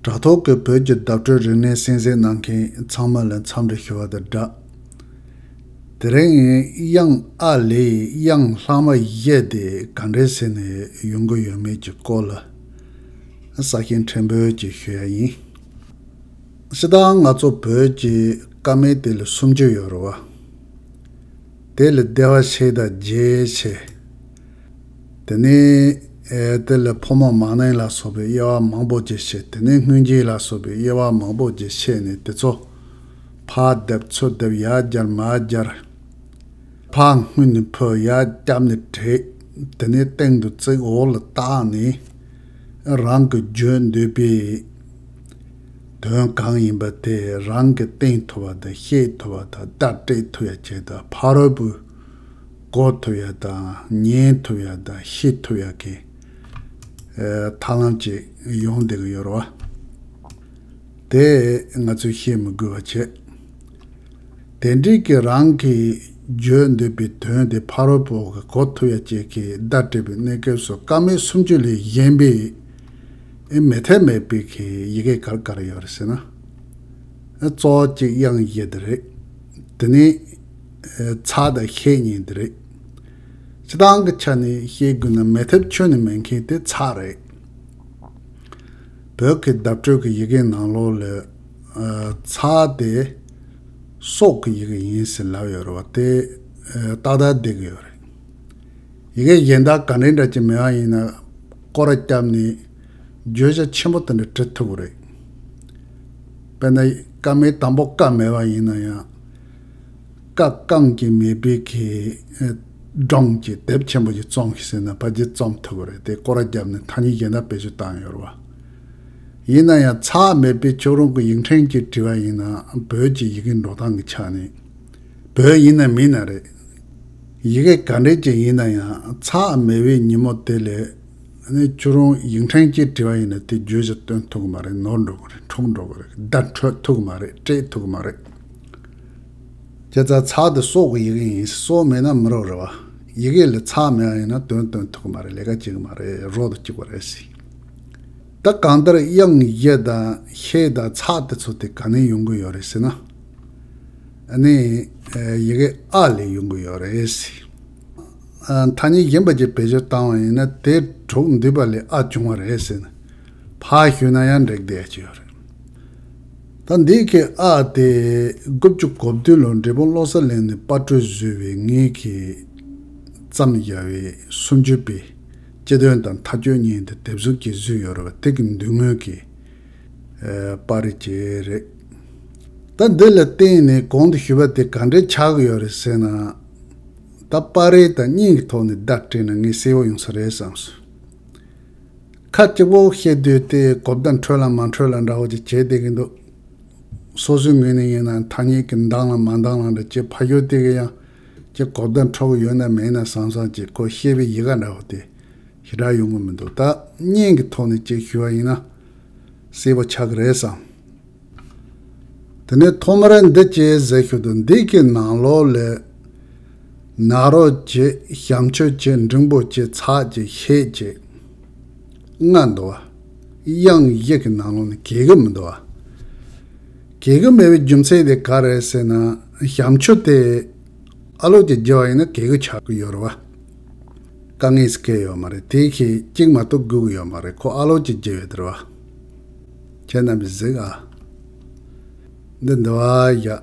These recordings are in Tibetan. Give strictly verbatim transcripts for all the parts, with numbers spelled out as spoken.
དྲ་ཐོག་གི་བོད་ཀྱི་བརྡ་སྤྲོད་རིག་གནས་གསན་གཟིགས་གནང་མཁན་ཚང་མ་ལ་འཚམས་འདྲི་ཞུ་བ་དང་སྦྲགས། དེ་རིང་དབྱངས་ཨ་ལས་དབྱངས་ལྷག་མ་བཞི་དེ་ག་འདྲས་ཟེར་ནས་ཡོང་གི་ཡོད་མེད་ཀྱི་སྐོར་ལ་གསལ་བཤད་ཕྲན་བུ་ཅིག་ཞུ་ཡ་ཡིན། སྤྱིར་བཏང་ང་ཚོ་བོད་ཀྱི་ཀ་མད་དེ་ལ་སུམ་ཅུ་ཡོད་རེད་བ། དེ་ལ་བདེ་བ་བཞི་དང་རྒྱས་བཤད། དེ་ནས་ཨེ་དེ་ལ་ཕོ་མོ་མ་ནིང་ལ་སོགས་པའི་དབྱེ་བ་མང་པོ་ཅིག་བཤད། དེ་ནས་སྔོན་རྗེས་ལ་སོགས་པའི་དབྱེ་བ་མང་པོ་ཅིག་བཤད་ནས་དེ་ཚོ་ཕར་བསྡེབ་ཚུར་བསྡེབ་ཡར་སྦྱར་མར་སྦྱར། ཕར་སྔོན་ནས་ཕུད་ཡར་རྒྱབ་ནས་བྲེག། དེ་ནས་སྟེང་དུ་བརྩིགས་འོག་ལ་བཏགས་ནས་རང་གི་བརྗོད་འདོད་པའི་དོན་གང་ཡིན་པ་དེ་རང་གིས་བསྟན་ཐུབ་པ་དང་ཤེས་ཐུབ་པ་དང་བརྡ་སྤྲད་ཐུབ་ཡ་བྱས་དང་ཕ་རོལ་པོས་གོ་ཐུབ་ཡ་དང་ཉན་ཐུབ་ཡ་དང་ཤེས་ཐུབ་ཡ་གི་ཨེ་ཐབས་ལམ་ཅིག་ཡོང་བསྡད་ཀྱི་ཡོད་རེད་བ། དེ་ང་ཚོས་ཤེས་མི་དགོས་པ་བྱས། དེ་འདྲའི་གི་རང་གིས་བརྗོད་འདོད་པའི་དོན་དེ་ཕ་རོལ་པོ་གི་གོ་ཐུབ་ཡ་ཅིག་གི་བརྡ་སྤྲད་པའི་གནས་སྐབས་སུ་ཀ་མད་སུམ་ཅུ་ལས་གཞན་པའི་ཨེ་མེད་ཐབས་མེད་པའི་གི་ཡི་གེ་ག་རེ་ག་རེ་ཡོད་རེད་ཟེར་ན། ཨེ་གཙོ་བོ་གཅིག་དབྱངས་བཞི་དེ་རེད། དེ་ནས་ཨེ་ཚེག་དང་ཤད་གཉིས་དེ་རེད། སྤྱིར་བཏང་གི་ཆ་ནས་བཤད་དགོས་ན་མེད་ཐབས་ཁྱོན་ནས་མེད་མཁན་དེ་ཚེག་རེད། བོད་ཀྱི་བརྡ་སྤྲོད་ཀྱི་ཡི་གེའི་ནང་ལོགས་ལ་ཨ་ཚེག་དེ་སྲོག་གི་ཡི་གེ་ཡིན་ཟེར་ལབ་ཡོད་རེད་བ། དེ་ཨ་ཏག་ཏག་བསྡད་ཀྱི་ཡོད་རེད། ཡི་གེ་གཞན་དག་ག་འདྲ་འདྲ་ཅིག་མེད་པ་ཡིན་ན་སྐོར་ར་བརྒྱབ་ནས་བརྗོད་བྱ་ཆེན་པོ་དེ་འདྲ་བྲི་ཐུབ་ཀྱི་རེད། དཔེར་ན་ཀ་མད་དང་པོ་ཀ་མེད་པ་ཡིན་ན་ཡང་ཀ་རྐང་གཅིག་མེད་པའི་གི་ཨེ་སྒྲུང་གི་དེབ་ཆེན་པོ་ཅིག་རྩོམ་ཤིག་ཟེར་ན་ཕལ་ཆེར་རྩོམ་ཐུབ་ཀྱི་རེད། དེ་སྐོར་ར་བརྒྱབ་ནས་ཐ་སྙད་གཞན་དག་བེད་སྤྱོད་བཏང་ཡོད་རེད་བ། ཡིན་ན་ཡང་ཚེག་མེད་པའི་ཁྱོད་རང་གི་ཡིག་ཕྲེང་གཅིག་བྲིས་པ་ཡིན་ན་བོད་ཀྱི་ཡི་གེ་འགྲོ་སྟངས་ཀྱི་ཆ་ནས་བོད་ཡིན་ན་མིན་ན་རེད། ཡི་གེ་ག་འདྲས་ཅིག་ཡིན་ན་ཡང་ཚེག་མེད་པའི་ཉིན་མོ་དེ་ལས་ནི་ཁྱོད་རང་ཡིག་ཕྲེང་གཅིག་བྲིས་པ་ཡིན་ན་དེ་བརྗོད་བྱ་སྟོན་ཐུབ་ཀྱི་མ་རེད། ནོར་འགྲོ་གི་རེད། འཁྲུག་འགྲོ་གི་རེད། བརྡ་འཕྲོད་ཐུབ་ཀྱི་མ་རེད། སྤྲད་ཐུབ་ཀྱི་མ་རེད། བྱས་ཙང་ཚེག་དེ་སྲོག་གི་ཡི་གེ་ཡིན། སྲོག་མེད་ན་མི་རོགས་རེད་བ། ཡི་གེ་ལ་ཚེག་མེད་པ་ཡིན་ན་དོན་སྟོན་ཐུབ་ཀྱི་མ་རེད། ལས་ཀ་བྱེད་ཀྱི་མ་རེད། རོ་དང་གཅིག་པ་རེད་ཟེར། ད་གང་ལྟར་དབྱངས་བཞི་དང་ཤད་དང་ཚེག་དེ་ཚོ་དེ་ག་ནས་ཡོང་གི་ཡོད་རེད་ཟེར་ན། ཨ་ནི་ཨ་ཡི་གེ་ཨ་ལས་ཡོང་གི་ཡོད་རེད་ཟེར། ཨ་ཐ་སྙད་གཞན་པ་ཅིག་བེད་སྤྱོད་བཏང་བ་ཡིན་ན་དེ་དྲུག་འདུས་པ་ལས་ཨ་བྱུང་བ་རེད་ཟེར་ནས་ཕར་ཞུས་ན་ཡང་འགྲིག་བསྡད་ཀྱི་ཡོད་རེད། ད་འདི་གི་ཨ་དེ་དགུ་བཅུ་གོ་བདུན་ལོར་འབྲས་སྤུངས་བློ་གསལ་གླིང་ནས་པར་སྐྲུན་བཟོས་པའི་ངེད་ཀྱིས་བརྩམས་བཞག་པའི་སུམ་ཅུ་པའི་སྤྱི་དོན་དང་མཐའ་དཔྱོད་གཉིས་དེ་དེབ་གཟུགས་ཀྱིས་བཟོས་ཡོད་རེད་བ། དེ་གི་མདུན་ངོས་ཀྱི་ཨེ་པར་རིས་ཅིག་རེད། ད་འདི་ལ་བརྟེན་ནས་གོང་དུ་ཞུས་པ་དེ་ག་འདྲས་ཆགས་ཀྱི་ཡོད་རེད་ཟེར་ན། ད་པར་རིས་དང་བརྙན་གྱི་ཐོག་ནས་བརྡ་སྤྲད་ན་ངས་གསལ་པོ་ཡོང་ས་རེད་བསམ་སོང་། ཁ་གཅིག་པོ་བཤད་དུས་དེ་གོ་བརྡ་འཕྲོད་ལ་མ་འཕྲོད་ལ་འདྲ་བོ་ཅིག་བྱས་བསྡད་ཀྱི་འདུག། སོ་སོའི་ངོས་ནས་ཡིན་ན་ཐ་སྙད་ཀྱི་འདང་ལ་མ་འདང་ལ་འདྲ་ཅིག་ཕ་ཡུལ་དེ་གི་ཡང་ཅིག་གོ་བརྡ་འཕྲོད་ཀྱི་ཡོད་ན་མེད་ན་བསམ་བསམ་ཅིག་ཁོ་བཤད་པའི་ཡི་གེ་འདྲ་བོ་དེ་ཞེ་དྲག་ཡོང་གི་མི་འདུག། ད་བརྙན་གྱི་ཐོག་ནས་ཅིག་ཞུ་བ་ཡིན་ན་གསལ་པོ་ཆགས་ཀྱི་རེད་བསམ། དེ་ནས་ཐོག་མར་འདི་ཅིག་ཟེར་ཞུ་དུས་འདི་གི་ནང་ལོགས་ལ་ན་རོ་ཅིག་བྱམས་ཆོས་ཅིག་འགྲེང་བུ་ཅིག་ཚེག་ཅིག་ཤད་ཅིག་ལྔ་འདུག་བ། དབྱངས་བཞི་གི་ནང་ལོགས་ནས་གས་གུ་མི་འདུག་བ། གས་གུ་མེད་པའི་རྒྱུ་མཚན་དེ་ག་རེད་ཟེར་ན་བྱམས་ཆོས་དེ་ཨ་ལོ་ཅིག་བརྒྱབ་པ་ཡིན་ན་གས་གུ་ཆགས་ཀྱི་ཡོད་རེད་བ། དཀའ་ངལ་སྐད་ཡོད་མ་རེད། དེ་ཁྱེད་གཅིག་མ་གཏོགས་དགོས་ཀྱི་ཡོད་མ་རེད། ཁོ་ཨ་ལོ་ཅིག་བརྒྱབ་ཡོད་དེ་རེད་བ། ཁྱེད་རྣམ་པས་གཟིགས་ཨ། འདི་འདི་བ་ཡ།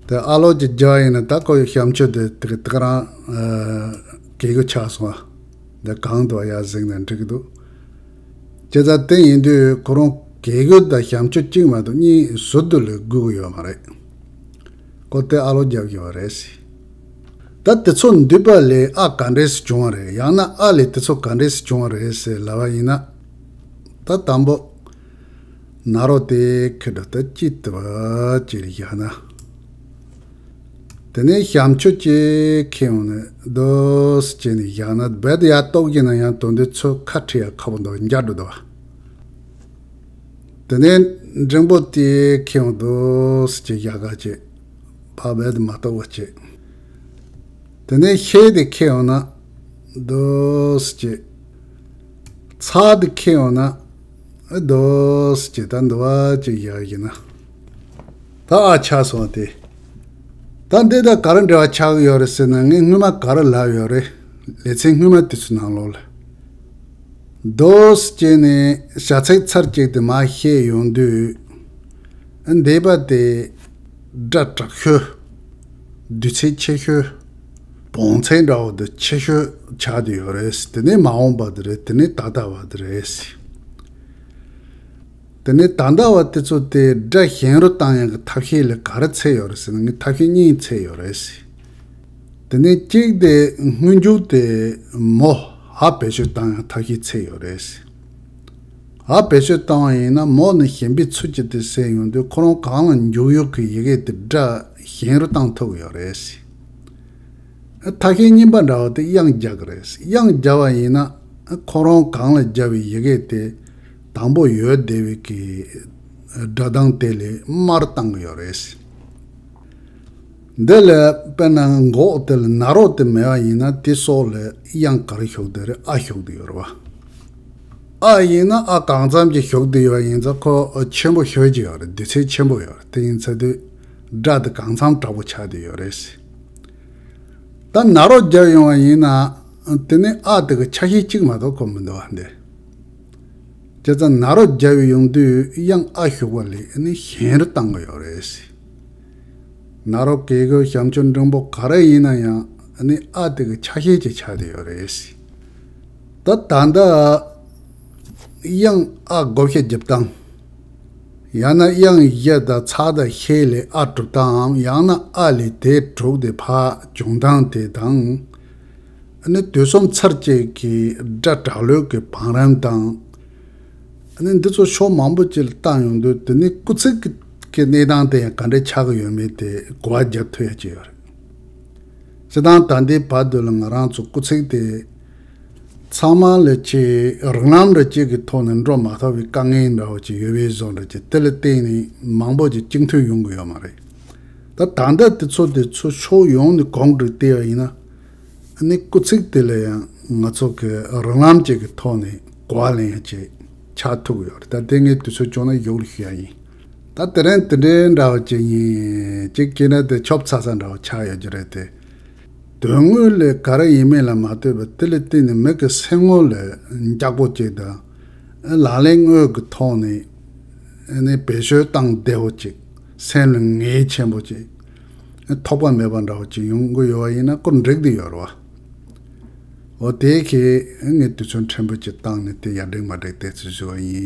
དེ་ཨ་ལོ་ཅིག་བརྒྱབ་ཡིན་ན་ད་ཁོ་ཡི་བྱམས་ཆོས་དེ་དེ་དེ་ག་རང་ཨ་གས་གུ་ཆགས་སོང་ཨ། འདི་གང་འདུག་ཡ་གཟིགས་ན་འགྲིག་གི་འདུག། བྱས་ཙང་དེ་ཡིན་དུས་ཁོ་རང་གས་གུ་དང་བྱམས་ཆོས་གཅིག་མ་གཏོགས་གཉིས་ཟུར་དུ་ལས་དགོས་ཀྱི་ཡོད་མ་རེད། ཁོ་དེ་ཨ་ལོ་བརྒྱབ་ཡོད་རེད་ཟེར། ད་དེ་ཚོ་འདུས་པ་ལས་ཨ་ག་འདྲས་སེ་བྱུང་བ་རེད། ཡང་ན་ཨ་ལས་དེ་ཚོ་ག་འདྲས་སེ་བྱུང་བ་རེད་ཟེར་ལབ་པ་ཡིན་ན། ད་དང་པོ་ན་རོ་དེ་ཁེ་འགྲོ་ད་ཅི་ལྟ་བ་ཅིག་ལ་བཞག་ན། དེ་ནས་བྱམས་ཆོས་ཅིག་ཁེ་ཡོང་ནས་རྡོ་སེ་བྱས་ནས་བཞག་ན་རྦད་དེ་ཡར་གཏོགས་ཀྱི་ན་ཡང་དོན་དེ་ཚོ་ཁ་ཁྲི་ཡ་ཁ་བོ་འདུག་འཇག་འགྲོ་འདུག་བ། དེ་ནས་འགྲེང་བུ་དེ་ཁེ་ཡོང་རྡོ་སེ་ཅིག་བཞག་ག་ཅིག་ཕ་རྦད་དེ་མ་གཏོགས་བ་ཅིག། དེ་ནས་ཤད་དེ་ཁེ་ཡོང་ན་རྡོ་སེ་ཅིག། ཚེག་དེ་ཁེ་ཡོང་ན་ ཨ་དོ་ཟེར་ཅིག་ད་འདི་བ་ཅིག་ཡག་ཡིན་ན། ད་ཨ་ཆགས་སོང་སྟེ། ད་འདི་ད་ག་རེ་འབྲེལ་བ་ཆགས་ཡོད་རེད་ཟེར་ན། ངས་སྔོན་མ་ག་རེ་ལབ་ཡོད་རེད། ལེ་ཚན་སྔོན་མ་དེ་ཚོའི་ནང་ལོགས་ལ། དོ་ཟེར་ཅིག་ནས་བྱ་ཚིག་ཚར་གཅིག་དེ་མར་བཤད་ཡོང་དུས། ཨ་འདས་པ་དེ་སྒྲ་དྲག་ཤོས། དུས་ཚོད་ཆེ་ཤོས། བོངས་ཚད་འདྲ་བོ་དེ་ཆེ་ཤོས་ཆགས་བསྡད་ཡོད་རེད། དེ་ནས་མ་འོངས་པ་དེ་རེད། དེ་ནས་ད་ལྟ་བ་དེ་རེད། དེ་ནས་ད་ལྟ་བ་དེ་ཚོ་དེ་སྒྲ་གཞན་རུ་བཏང་ཡག་གི་ཐབས་ཤེས་ལ་ག་རེ་འཚོལ་ཡོད་རེད་ཟེར་ན། ངས་ཐབས་ཤེས་གཉིས་འཚོལ་ཡོད་རེད། དེ་ནས་གཅིག་དེ་སྔོན་འཇུག་དེ་མོ་འ་བེད་སྤྱོད་བཏང་ཡག་ཐབས་ཤེས་འཚོལ་ཡོད་རེད། འ་བེད་སྤྱོད་བཏང་བ་ཡིན་ན་མོ་ནི་གཞན་པའི་ཚུལ་གྱིས་དེ་གསལ་ཡོང་དུས། ཁོ་རང་གང་ལ་འཇུག་ཡག་གི་ཡི་གེ་དེ་སྒྲ་གཞན་རུ་བཏང་ཐུབ་ཡོད་རེད། ཐབས་ཤེས་གཉིས་པ་འདྲ་བོ་དེ་དབྱངས་རྒྱག་གི་རེད། དབྱངས་བརྒྱབ་པ་ཡིན་ན་ཁོ་རང་གང་ལ་བརྒྱབ་པའི་ཡི་གེ་དེ་དང་པོ་ཡོད་བསྡད་པའི་གི་སྒྲ་གདངས་དེ་ལས་དམའ་རུ་བཏང་གི་ཡོད་རེད། འདི་ལ་དཔེར་ན་མགོ་དེ་ལ་ན་རོ་དེ་མེད་པ་ཡིན་ན། དེ་སོགས་ལ་དབྱངས་ག་རེ་ཞུགས་བསྡད་རེད། འ་ཞུགས་བསྡད་ཡོད་རེད་བ། འ་ཡིན་ན་འ་གང་འཚམ་ཅིག་ཞུགས་བསྡད་ཡོད་པ་ཡིན་ཙང་ཁོ་ཆེན་པོ་ཤོད་ཀྱི་ཡོད་རེད། དུས་ཚོད་ཆེན་པོ་ཡོད་རེད། དེ་ཡིན་ཚེ་དུས་སྒྲ་དེ་གང་འཚམ་དྲག་པོ་ཆགས་བསྡད་ཡོད་རེད། ད་ན་རོ་བརྒྱབ་ཡོང་བ་ཡིན་ན། དེ་ནི་འ་དེ་གི་ཆ་ཤས་གཅིག་མ་གཏོགས་ཁོ་མི་འདུག་བ་འདི། བྱས་ཙང་ན་རོ་བརྒྱབ་ཡོང་དུས་དབྱངས་འ་ཞུགས་པ་ལས་ནི་གཞན་རུ་བཏང་གི་ཡོད་རེད། ན་རོ་གི་གུ་ཞབས་ཀྱུ་འགྲེང་བུ་ག་རེ་ཡིན་ན་ཡང་ནི་འ་དེ་གི་ཆ་ཤས་ཅིག་ཆགས་བསྡད་ཡོད་རེད། ད་ད་ལྟ་དབྱངས་འ་བགོ་བཤའ་རྒྱབ་སྟངས། ཡང་ན་དབྱངས་གཞི་དང་ཚེག་དང་ཤད་ལས་འ་གྲུབ་སྟངས། ཡང་ན་འ་ལས་དེ་གྲུབ་སྟེ་ཕར་བྱུང་སྟངས་དེ་དང་། ཨ་ནི་དུས་གསུམ་ཚར་གཅིག་གི་སྒྲ་གྲགས་ལོས་ཀྱི་བང་རིམ་དང་། ཨ་ནི་འདི་ཚོ་ཕྱོགས་མང་པོ་ཅིག་ལ་བཏང་ཡོང་དུས། དེ་ནི་སྐུལ་ཚིག་གི་གནས་སྟངས་དེ་ཡང་ག་འདྲ་ཆགས་ཀྱི་ཡོད་མེད་དེ་གོ་བ་རྒྱབ་ཐུབ་ཡ་ཅིག་ཡོད་རེད། སྤྱིར་བཏང་ད་ལྟའི་བར་དུ་ལ་ང་རང་ཚོ་སྐུལ་ཚིག་དེ་ཚང་མ་ལ་ཅིག་རིགས་ལམ་འདྲ་ཅིག་གི་ཐོག་ནས་འགྲོ་མ་ཐུབ་པའི་དཀའ་ངལ་འདྲ་བོ་ཅིག་ཡོད་པའི་བཟོ་འདྲ་ཅིག་དེ་ལ་བརྟེན་ནས་མང་པོ་ཅིག་གཅིག་མཐུན་ཡོང་གི་ཡོད་མ་རེད། ད་ད་ལྟ་དེ་ཚོ་དེ་ཚོ་ཕྱོགས་ཡོངས་ནས་གོང་དུ་བལྟས་པ་ཡིན་ན། ཨ་ནི་སྐུལ་ཚིག་དེ་ལ་ཡང་ང་ཚོ་གི་རིགས་ལམ་ཅིག་གི་ཐོག་ནས་གོ་བ་ལེན་ཡ་ཅིག་ཆགས་ཐུབ་ཀྱི་ཡོད་རེད། ད་དེ་ངས་དུས་ཚོད་བྱུང་ན་ཡོག་ལ་ཞུ་ཡ་ཡིན། ད་དེ་རིང་དེ་འདྲའི་འདྲ་བ་ཅིག་ཡིན། ཅིག་སྐྱེས་ན་དེ་ཆོབ་ཚ་ཚ་འདྲ་བ་ཆགས་ཡོད་ཀྱི་རེད་དེ། དོན་དངོས་ལ་ག་རེ་ཡིན་མིན་ལ་མ་ལྟོས་པར་དེ་ལ་བརྟེན་ནས་མི་གི་སེམས་ངོ་ལ་འཇགས་པོ་ཅིག་དང་། ལག་ལེན་དངོས་ཀྱི་ཐོག་ནས་ནི་བེད་སྤྱོད་བཏང་བདེ་བོ་ཅིག་སེམས་ལ་ངེས་ཆེན་པོ་ཅིག་ཐོགས་པ་མེད་པ་འདྲ་བོ་ཅིག་ཡོང་གི་ཡོད་པ་ཡིན་ན་ཁོ་འགྲིག་གི་ཡོད་རེད་བ། འོ་དེ་གི་ངས་དུས་ཚོད་ཕྲན་བུ་ཅིག་བཏང་ནས་དེ་ཡར་འགྲིག་མ་འགྲིག་དེ་ཚོ་ཞུ་བ་ཡིན།